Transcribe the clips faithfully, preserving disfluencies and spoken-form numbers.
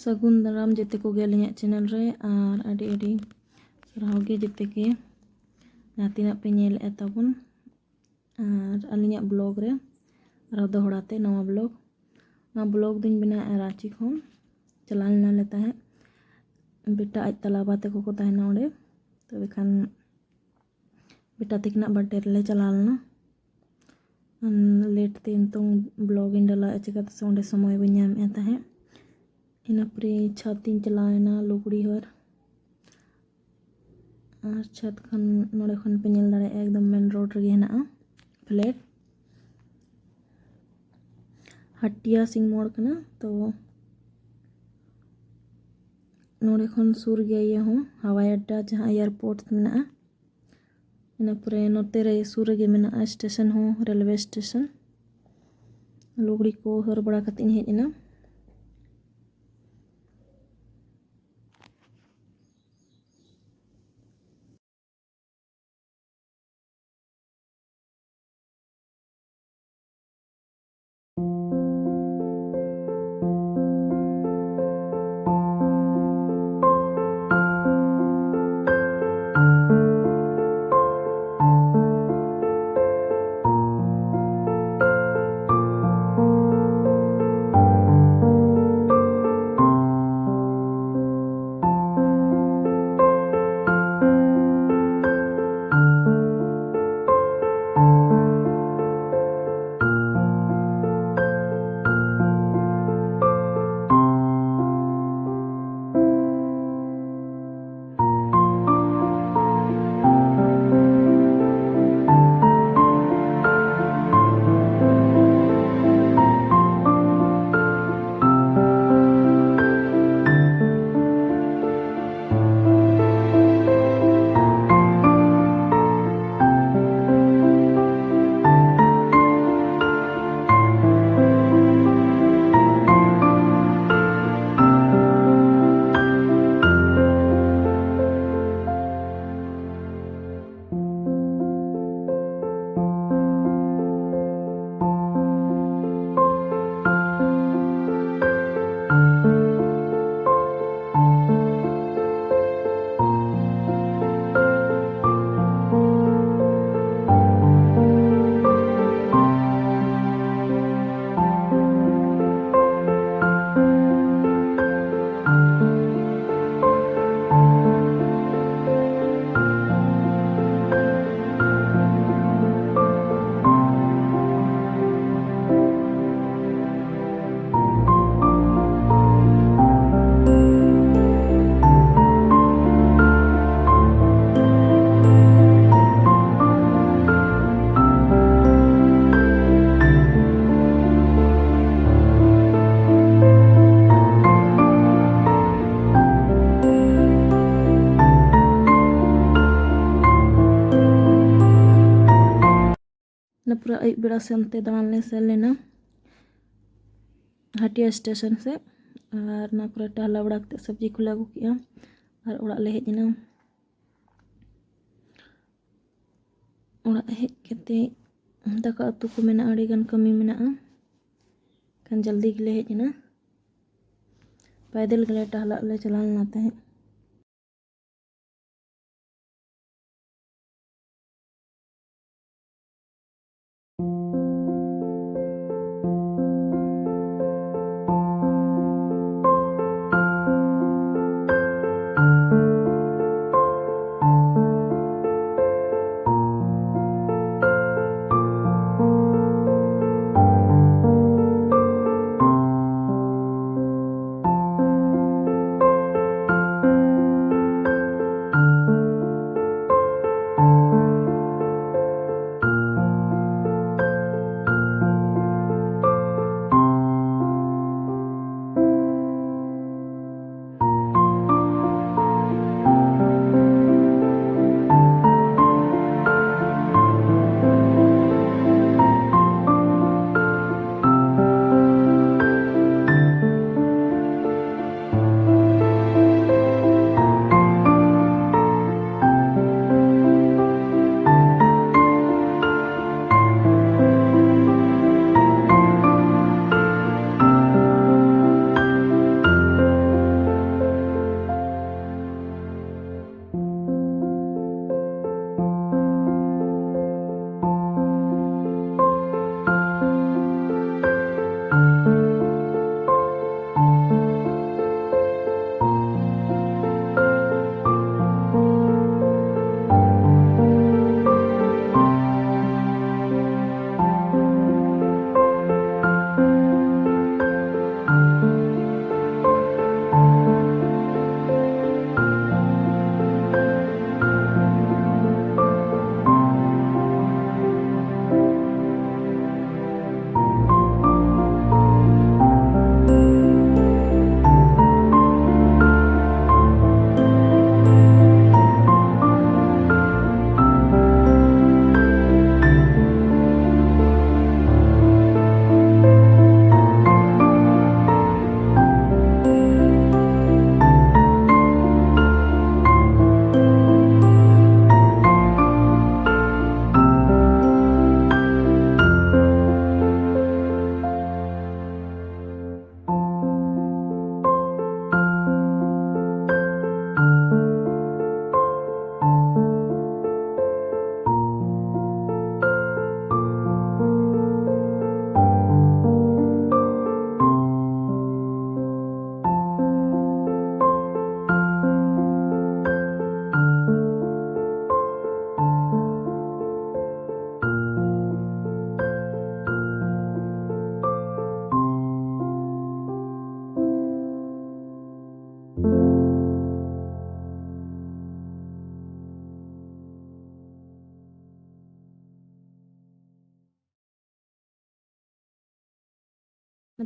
ᱥᱟᱹᱜᱩᱱ ᱫᱟᱨᱟᱢ ᱡᱮᱛᱮ ᱠᱚᱜᱮ ᱟᱹᱞᱤᱧᱟᱜ ᱪᱮᱱᱮᱞ ᱨᱮ, ᱟᱨ ᱟᱹᱰᱤ ᱟᱹᱰᱤ ᱥᱟᱨᱦᱟᱣ ᱜᱮ ᱡᱮᱛᱮ ᱜᱮ ᱡᱟᱦᱟᱸ ᱛᱤᱱᱟᱹᱜ ᱯᱮ ᱧᱮᱞᱮᱫᱼᱟ ᱛᱟᱵᱚᱱ ᱟᱨ ᱟᱹᱞᱤᱧᱟᱜ ᱵᱞᱚᱜ ᱨᱮ ᱟᱨᱦᱚᱸ ᱫᱚᱦᱲᱟ ᱛᱮ ᱱᱟᱣᱟ ᱵᱞᱚᱜ᱾ ᱱᱚᱣᱟ ᱵᱞᱚᱜ ᱫᱚᱧ ᱵᱮᱱᱟᱣᱮᱫᱼᱟ ᱨᱟᱸᱪᱤ ᱠᱷᱚᱱ᱾ ᱪᱟᱞᱟᱣ ᱞᱮᱱᱟ ᱞᱮ ᱛᱟᱦᱮᱸᱫ, ᱵᱮᱴᱟ ᱟᱡ ᱛᱟᱞᱟᱵᱟ ᱛᱟᱠᱚ ᱠᱚ ᱛᱟᱦᱮᱱᱟ ᱚᱸᱰᱮ, ᱛᱚᱵᱮ ᱠᱷᱟᱱ ᱵᱮᱴᱟ ᱛᱟᱹᱠᱤᱱᱟᱜ ᱵᱟᱨᱛᱷᱰᱮ ᱨᱮᱞᱮ ᱪᱟᱞᱟᱣ ᱞᱮᱱᱟ᱾ ᱞᱮᱴ ᱛᱮ ᱱᱤᱛᱚᱝ ᱵᱞᱚᱜ ᱤᱧ ᱰᱟᱞᱟᱣᱮᱫᱼᱟ, ᱪᱤᱠᱟᱹᱛᱮ ᱥᱮ ᱚᱸᱰᱮ ᱥᱚᱢᱚᱭ ᱵᱟᱹᱧ ᱧᱟᱢᱮᱫᱼᱟ ᱛᱟᱦᱮᱸᱫ᱾ ᱤᱱᱟᱹ ᱯᱚᱨᱮ ᱪᱷᱟᱛ ᱤᱧ ᱪᱟᱞᱟᱣ ᱮᱱᱟ ᱞᱩᱜᱽᱲᱤ ᱦᱟᱹᱨ᱾ ᱟᱨ ᱪᱷᱟᱛ ᱠᱷᱚᱱ, ᱱᱚᱰᱮ ᱠᱷᱚᱱ ᱯᱮ ᱧᱮᱞ ᱫᱟᱲᱮᱭᱟᱜᱼᱟ, ᱮᱠᱫᱚᱢ ᱢᱮᱱ ᱨᱳᱰ ᱨᱮᱜᱮ ᱦᱮᱱᱟᱜᱼᱟ ᱯᱷᱞᱮᱴ᱾ ᱦᱟᱴᱤᱭᱟ ᱥᱤᱝ ᱢᱳᱲ ᱠᱟᱱᱟ, ᱛᱚ ᱱᱚᱰᱮ ᱠᱷᱚᱱ ᱥᱩᱨ ᱜᱮᱭᱟ ᱤᱭᱟᱹ ᱦᱚᱸ, ᱦᱟᱣᱟᱭ ᱟᱰᱰᱟ ᱡᱟᱦᱟᱸ ᱮᱭᱟᱨᱯᱳᱨᱴ ᱢᱮᱱᱟᱜᱼᱟ᱾ ᱤᱱᱟᱹ ᱯᱚᱨᱮ ᱱᱚᱛᱮ ᱨᱮ ᱥᱩᱨ ᱨᱮᱜᱮ ᱢᱮᱱᱟᱜᱼᱟ ᱥᱴᱮᱥᱚᱱ ᱦᱚᱸ, ᱨᱮᱞᱣᱮ ᱥᱴᱮᱥᱚᱱ᱾ ᱞᱩᱜᱽᱲᱤ ᱠᱚ ᱦᱟᱹᱨ ᱵᱟᱲᱟ ᱠᱟᱛᱮ ᱤᱧ ᱦᱮᱡ ᱮᱱᱟ᱾ ᱯᱩᱨᱟᱹ ᱟᱹᱭᱩᱵ ᱵᱮᱲᱟ ᱥᱮ ᱚᱱᱛᱮ ᱫᱟᱬᱟᱱ ᱞᱮ ᱥᱮᱱ ᱞᱮᱱᱟ ᱦᱟᱹᱴᱤᱭᱟᱹ ᱥᱴᱮᱥᱚᱱ ᱥᱮᱫ᱾ ᱟᱨ ᱚᱱᱟ ᱠᱚᱨᱮ ᱴᱟᱦᱞᱟ ᱵᱟᱲᱟ ᱠᱟᱛᱮ ᱥᱚᱵᱽᱡᱤ ᱠᱚᱞᱮ ᱟᱹᱜᱩ ᱠᱮᱜᱼᱟ ᱟᱨ ᱚᱲᱟᱜ ᱞᱮ ᱦᱮᱡ ᱮᱱᱟ᱾ ᱚᱲᱟᱜ ᱦᱮᱡ ᱠᱟᱛᱮ ᱫᱟᱠᱟ ᱩᱛᱩ ᱠᱚ ᱢᱮᱱᱟᱜᱼᱟ, ᱟᱹᱰᱤᱜᱟᱱ ᱠᱟᱹᱢᱤ ᱢᱮᱱᱟᱜᱼᱟ᱾ ᱠᱷᱟᱱ ᱡᱚᱞᱫᱤ ᱜᱮᱞᱮ ᱦᱮᱡ ᱮᱱᱟ᱾ ᱯᱟᱭᱫᱮᱞ ᱜᱮᱞᱮ ᱴᱟᱦᱞᱟᱜ ᱞᱮ ᱪᱟᱞᱟᱣ ᱞᱮᱱᱟ ᱛᱟᱦᱮᱸᱫ᱾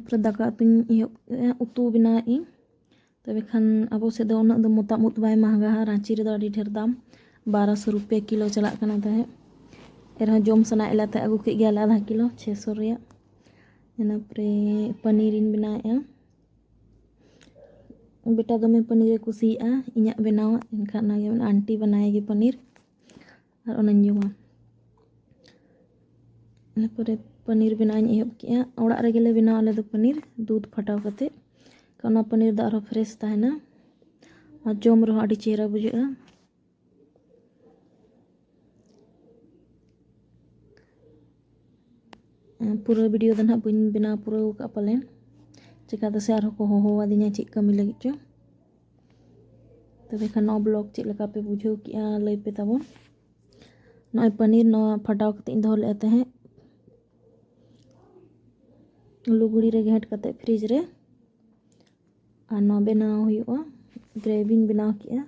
ᱛᱟᱨᱯᱚᱨᱮ ᱫᱟᱠᱟ ᱩᱛᱩᱧ ᱮᱦᱚᱵ ᱠᱮᱫᱼᱟ, ᱩᱛᱩ ᱵᱮᱱᱟᱣᱮᱫ ᱟᱹᱧ᱾ ᱛᱚᱵᱮ ᱠᱷᱟᱱ ᱟᱵᱚ ᱥᱮᱫ ᱫᱚ ᱩᱱᱟᱹᱜ ᱫᱚ ᱢᱚᱛᱟᱢ ᱩᱫ ᱵᱟᱭ ᱢᱟᱦᱟᱜᱟ, ᱨᱟᱺᱪᱤ ᱨᱮᱫᱚ ᱟᱹᱰᱤ ᱰᱷᱮᱨ ᱫᱟᱢ, ᱵᱟᱨᱚᱥᱚ ᱨᱩᱯᱤᱭᱟ ᱠᱤᱞᱳ ᱪᱟᱞᱟᱜ ᱠᱟᱱᱟ ᱛᱟᱦᱮᱸᱫ᱾ ᱮᱱᱨᱮᱦᱚᱸ ᱡᱚᱢ ᱥᱟᱱᱟᱭᱮᱫ ᱞᱮ ᱛᱟᱦᱮᱸᱫ, ᱟᱹᱜᱩ ᱠᱮᱫ ᱜᱮᱭᱟᱞᱮ ᱟᱫᱷᱟ ᱠᱤᱞᱳ, ᱪᱷᱮᱥᱚ ᱨᱮᱭᱟᱜ᱾ ᱤᱱᱟᱹ ᱯᱚᱨᱮ ᱯᱟᱱᱤᱨᱤᱧ ᱵᱮᱱᱟᱣᱮᱫᱼᱟ᱾ ᱵᱮᱴᱟ ᱫᱚᱢᱮ ᱯᱟᱱᱤᱨᱮ ᱠᱩᱥᱤᱭᱟᱜᱼᱟ, ᱤᱧᱟᱹᱜ ᱵᱮᱱᱟᱣᱟᱜ, ᱮᱱᱠᱷᱟᱱ ᱚᱱᱟᱜᱮ ᱢᱮᱱᱟ, "ᱟᱱᱴᱤ ᱵᱟᱱᱟᱭᱮᱜᱤ ᱯᱟᱱᱤᱨ", ᱟᱨ ᱚᱱᱟᱧ ᱡᱚᱢᱟ᱾ ᱤᱱᱟᱹ ᱯᱚᱨᱮ ᱯᱟᱱᱤᱨ ᱵᱮᱱᱟᱣ ᱤᱧ ᱮᱦᱚᱵ ᱠᱮᱜᱼᱟ᱾ ᱚᱲᱟᱜ ᱨᱮᱜᱮ ᱞᱮ ᱵᱮᱱᱟᱣᱟ ᱟᱞᱮ ᱫᱚ ᱯᱟᱱᱤᱨ, ᱫᱩᱫᱷ ᱯᱷᱟᱴᱟᱣ ᱠᱟᱛᱮ᱾ ᱚᱱᱟ ᱯᱟᱱᱤᱨ ᱫᱚ ᱟᱨᱦᱚᱸ ᱯᱷᱨᱮᱥ ᱛᱟᱦᱮᱱᱟ ᱟᱨ ᱡᱚᱢ ᱨᱮᱦᱚᱸ ᱟᱹᱰᱤ ᱪᱮᱦᱨᱟ ᱵᱩᱡᱷᱟᱹᱜᱼᱟ᱾ ᱯᱩᱨᱟᱹ ᱵᱷᱤᱰᱤᱭᱳ ᱫᱚ ᱱᱟᱦᱟᱜ ᱵᱟᱹᱧ ᱵᱮᱱᱟᱣ ᱯᱩᱨᱟᱹᱣ ᱠᱟᱜᱼᱟ ᱯᱟᱞᱮᱱ, ᱪᱤᱠᱟᱹᱛᱮ ᱥᱮ ᱟᱨᱦᱚᱸ ᱠᱚ ᱦᱚᱦᱚᱣᱟᱫᱤᱧᱟ ᱪᱮᱫ ᱠᱟᱹᱢᱤ ᱞᱟᱹᱜᱤᱫ ᱪᱚ᱾ ᱛᱚᱵᱮ ᱠᱷᱟᱱ ᱱᱚᱣᱟ ᱵᱞᱚᱜ ᱪᱮᱫ ᱞᱮᱠᱟ ᱯᱮ ᱵᱩᱡᱷᱟᱹᱣ ᱠᱮᱜᱼᱟ, ᱞᱟᱹᱭ ᱯᱮ ᱛᱟᱵᱚᱱ᱾ ᱱᱚᱜᱼᱚᱭ ᱯᱟᱱᱤᱨ ᱱᱚᱣᱟ ᱯᱷᱟᱴᱟᱣ ᱠᱟᱛᱮ ᱤᱧ ᱫᱚᱦᱚ ᱞᱮᱫᱼᱟ ᱛᱟᱦᱮᱸᱫ, ᱞᱩᱜᱽᱲᱤ ᱨᱮ ᱜᱷᱮᱸᱴ ᱠᱟᱛᱮ ᱯᱷᱨᱤᱡᱽ ᱨᱮ᱾ ᱟᱨ ᱱᱚᱣᱟ ᱵᱮᱱᱟᱣ ᱦᱩᱭᱩᱜᱼᱟ, ᱜᱨᱮᱵᱷᱤᱧ ᱵᱮᱱᱟᱣ ᱠᱮᱜᱼᱟ᱾